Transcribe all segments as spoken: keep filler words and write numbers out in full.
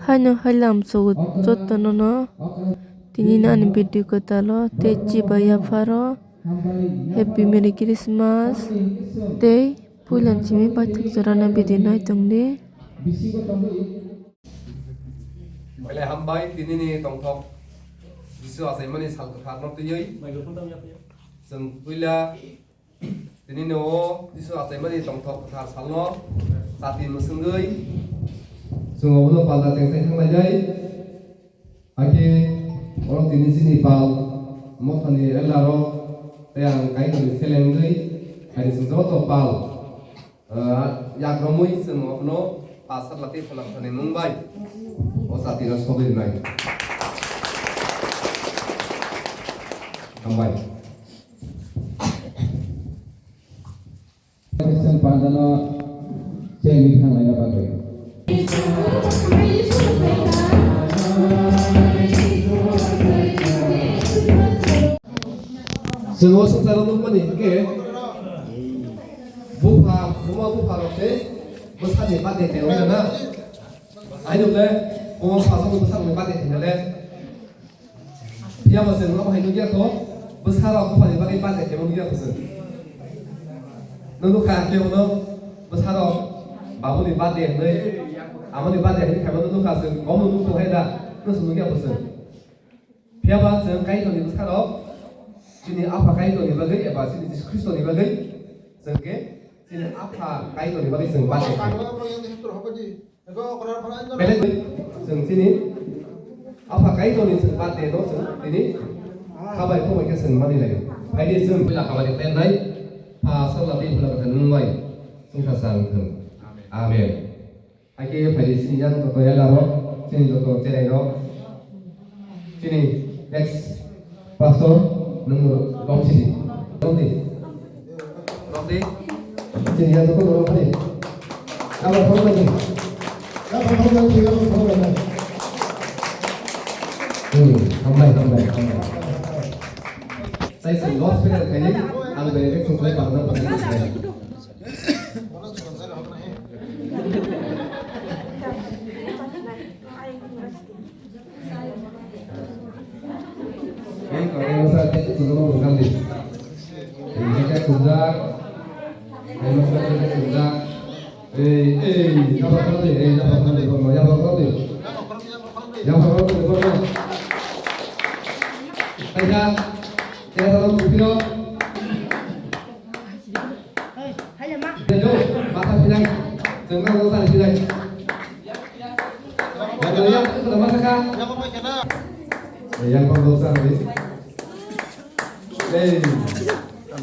Haino hailam sogo jotono no tini ani video kwtalo tei chiba yapharo Happy Merry Christmas tei puilan simi paithak jorano video nai tongdi. Belai hambai tinini tongthok Jisu achaimani sal kwtharno twiwi. Chwng puila Tini no Jisu achaimani tongthok kwthar salno chati mwswngwi chwng obono palda chengsai thanglainai. Hakhe oro tini chini pal mothani elder rok tei ang Kaitorni selengwi hai chwng joto pal, ah, yakromwi chwng obono pastor lati phalamthani mung bai o chatino sogwi rwnai. Hambai. Christian pandano chengwi thanglaina bagwi. Chwng o swngcharo nukmani hinkhe bupha, buma bupha rok se bwsani birthday khaio na. Aino le buma bupha rok bwsani birthday khaina le. Phiya bo chwng omo hai nukya kho, bwsarok buphani bagwi birthday khaima nukya kho chwng. Nwng nukha khe bono bwsarok babuni birthday hwnwi, amoni birthday hwnwi khaima nwng nukha chwng, omo nukha hai da, nwng chwng nukya kho chwng. Phiya ba chwng Kaitorni bwsarok chini Apha Kaitorni bagwi eba chini Jisu Khristoni bagwi chwng khe chini Apha Kaitorni bagwi chwng birthday khaio. Belai chwng chini Apha Kaitorni chwng birthday no chwng tini khabai khumbai khe chwng mani lai. Phaidi chwng puila khabai khe nai pha sala tei phula khe nung bai chwng kha chang thung. Amen. Hakhe phaidi chini yang joto elder rok, chini joto cherai rok, chini ex Pastor, nwng romsidi. Romdi. Romdi. Chini ya joto romdi. Abo romdi. Abo romdi, abo romdi. Hmm, hambai, hambai, hambai. Sai sai loss finish khaini, ang bere bek sung khlai pang nang pang nang. Ei, kau yang masa teh tu belum bukan di. Ini kita sudah. Ini masa kita sudah. Ei, ei, ya apa kau ni? Ei, ya apa kau ni? Kau ya apa kau ni? Ya apa kau ni? Kau ya. Kau ya. Kau ya dalam video. Hello, masa pinai. Tengah masa pinai. Yang mana ya? Yang mana ya? Yang mana ya? Hey,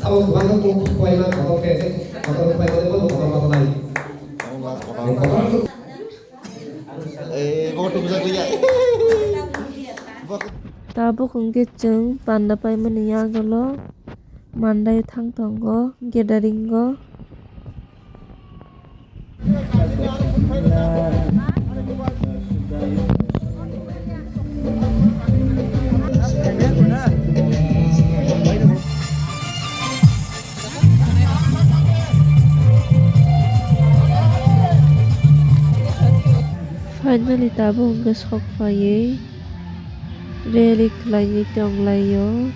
sabo kubang ko kuai ma kotor ke, kotor kuai ma ko kotor ma nai. Eh, kotor bisa kuya. Tabuk hwnkhe chwng panda paimani yagulo mandai thang tongo, gathering o. Finally, tabuk hwnkhe sok phaiwi rally khlaiwi tonglaio.